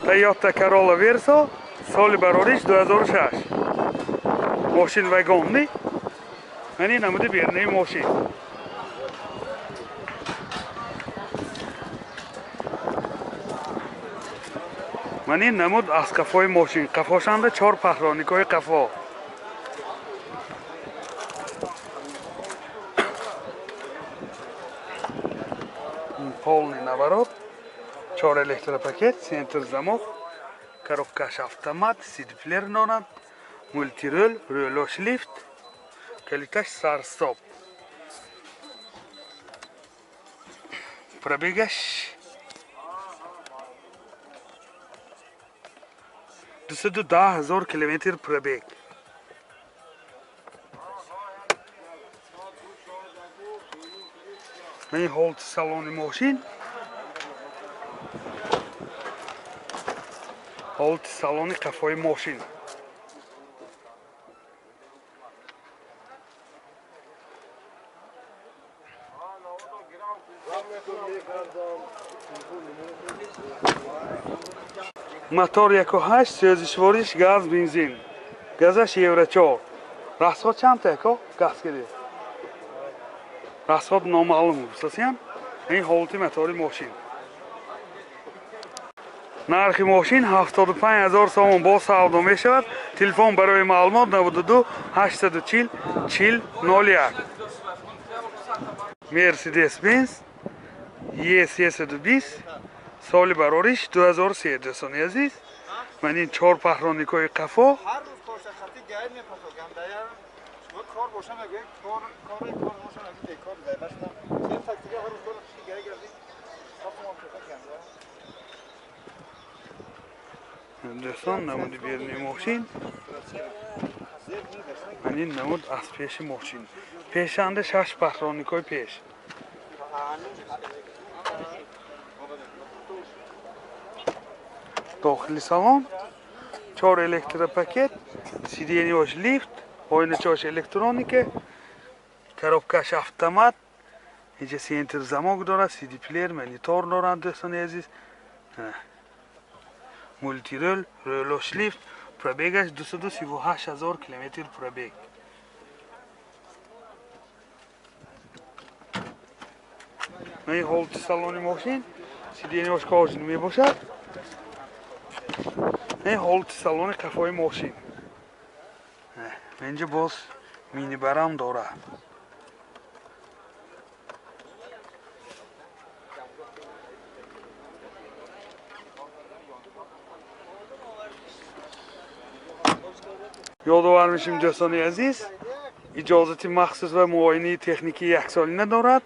Toyota Corolla Verso, соли барориш 2006. Мошин вагонни. Мани намуди бернаи мошин. Мани намуд аз қафои мошин. Қафошанда 4 пахроникои қафо. Полный наворот, 4 электропакет, центр замок, коробкаш автомат, CD-плеер дорад, мультирул, рулош лифт, калиташ сарстоп. Пробегаш 210 000 километр пробег. Мани ҳолати салони мошин, ҳолати салони қафои мошин. Мотор 1.8, сӯзишвориш газ, бензин. Газаш Евро 4. Расход чанд яко? Газ киди. Расход номаълум гуфтасиям. Ин ҳолати мотори мошин. Нархи мошин 75 000 сомон бо савдо мешавад. Телефон барои маълумот 92 840 40 01. Mercedes-Benz E320 соли барориш 2003. Дӯстони азиз, ман ин 4 паҳроникои қафо. Дӯстон, намуди беруни мошин. Ман ин намуд аз пеши мошин. Пешанда 6 паҳроникои пеш. Дохили салон 4 электропакет, сиденьёш лифт, ойначаш электроника, коробкаш автомат, инҷа центр замок дорад, CD-плеер, монитор дорад, дӯстони азиз. Мультирул, рулош лифт, пробегаш 238 000 километр пробег. Ман ҳолати салони мошин, сиденьёш кожаный мебошад. Ин ҳолати салони қафои мошин. Инҷа боз минибарам дорад. Ёдовар мешим, дӯстони азиз, иҷозати махсус ва муоинаи техникии яксолина дорад.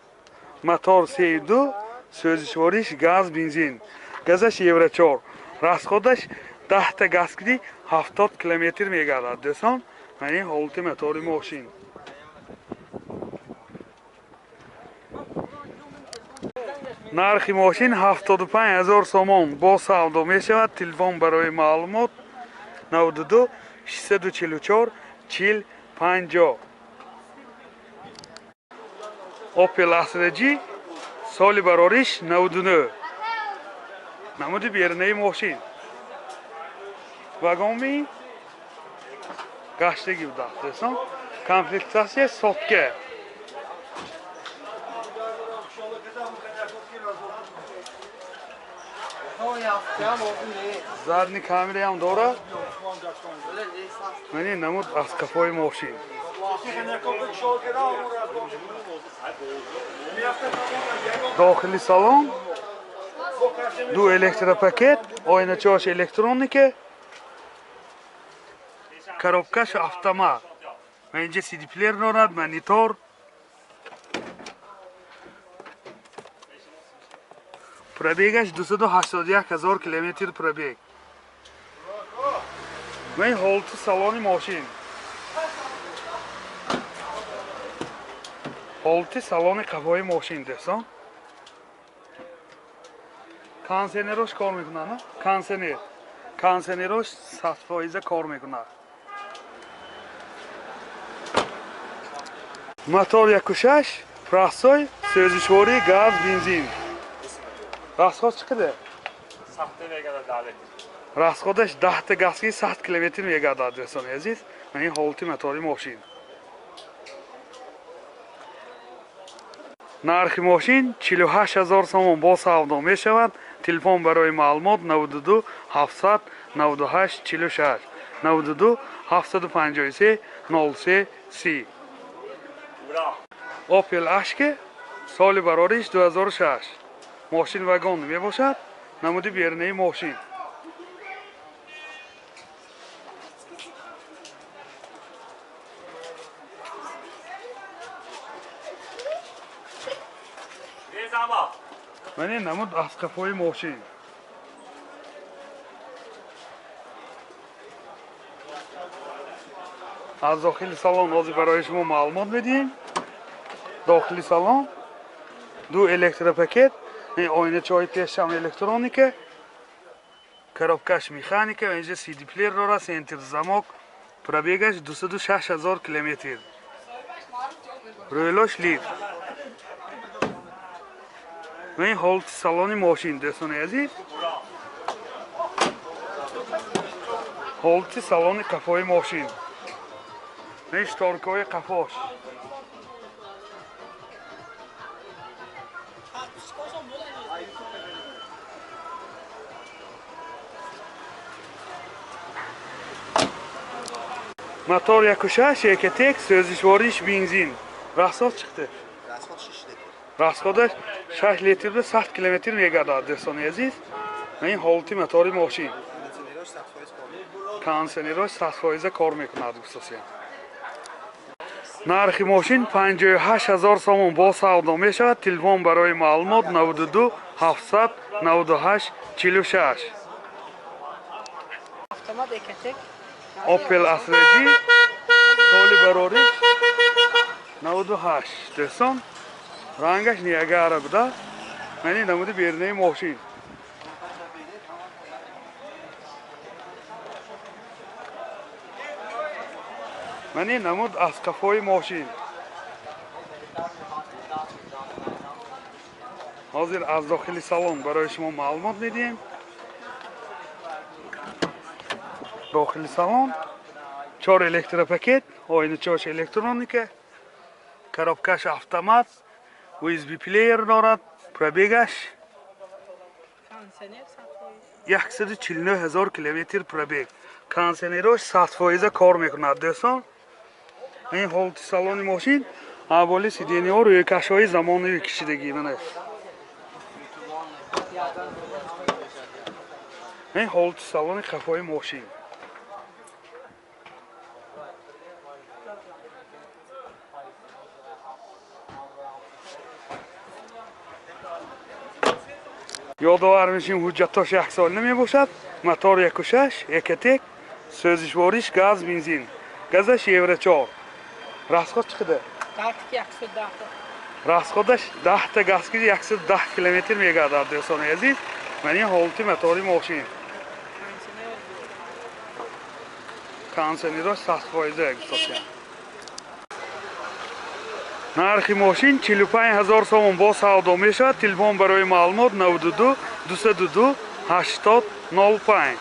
Мотор 3.2, сӯзишвориш газ, бензин. Газаш Евро 4. Расходаш 10 та газ киди 70 километр мегардад. Дӯстон, ман ин ҳолати мотори мошин. Нархи мошин 75 000 сомон бо савдо мешавад. Телефон барои маълумот 92 644 40 50. Opel Astra G, соли барориш 99. Намуди берунаи мошин. Вагонми гаштаги буда, дӯстон. Комплектатсия сотка. Задни камераам дорад. Мани намуд аз қафои мошин. Дохили салон 2 электропакет, ойначааш электроника, коробкаш автомат. Ман инҷа CD-плеер дорад, монитор. Пробегаш 281 000 километр пробег. Ман ҳолати салони мошин. Ҳолати салони қафои мошин, дӯстон. Консенерош кор мекунад, на? Консенер. Консенерош 100% кор мекунад. Мотор 1.6, простой, сӯзишворӣ, газ, бензин. Расход чӣ қадар? Расходаш 10 газки 100 километр мегардад, дӯстони азиз. Ман ин ҳолати мотори мошин. Нархи мошин 48 000 сомон бо савдо мешавад. Телефон барои маълумот 92 798 46 92 753 03 30. Opel Ashke соли барориш 2006. Мошин вагон мебошад. Намуди берунаи мошин. Ман ин намуд аз қафои мошин. Аз дохили салон ҳозир барои шумо маълумот медиҳем. Дохили салон ду электропакет, оиначаҳои пешам электроника, коробкаш механика, инҷа CD плеер дорад, центр замок, пробегаш 206 000 километр. Рӯйлош лифт. Ин ҳолати салони мошин, дӯстони азиз. Ҳолати салони қафои мошин. Ин шторкаҳои қафош. Мотор 1.6 Ecotec, сӯзишвориш бензин. Расход чиқди. Расход 6 литр. Расходаш 6 литрда 100 километр мегардад, дӯстони азиз. Ин ҳолати мотори мошин. Кондиционерош 100% кор мекунад, гуфтасиям. Нархи мошин 58 000 сомон бо савдо мешавад. Телефон барои маълумот 92 798 46. Автомат Ecotec. Opel Astra G соли барориш 98, дӯстон. Рангаш Ниагара буда. Ман ин намуди берунаи мошин. Ман ин намуд аз қафои мошин. Ҳозир аз дохили салон барои шумо маълумот медиҳем. Дохили салон 4 электропакет, оиначаҳош электроника, коробкаш автомат, USB плеер дорад, пробегаш 149 000 километр пробег. Кондиционерош 100% кор мекунад, дӯстон. Ин ҳолати салони мошин, аввали сидениҳо рӯйкашҳои замонавӣ кишидагӣ. Мана ин ҳолати салони қафои мошин. Ёдовар мешем, ҳуҷҷатош яксола мебошад. Мотор 1.6 Ecotec, сӯзишвориш газ бензин. Газаш Евро 4. Расход чиқида? Расходаш 10 та газки 110 километр мегардад, дӯстони азиз. Ман ин ҳолати мотори мошин. Кондиционерош 100% гуфтасиям. Нархи мошин 45 000 сомон бо савдо мешавад. Телефон барои маълумот 92 202 80 05.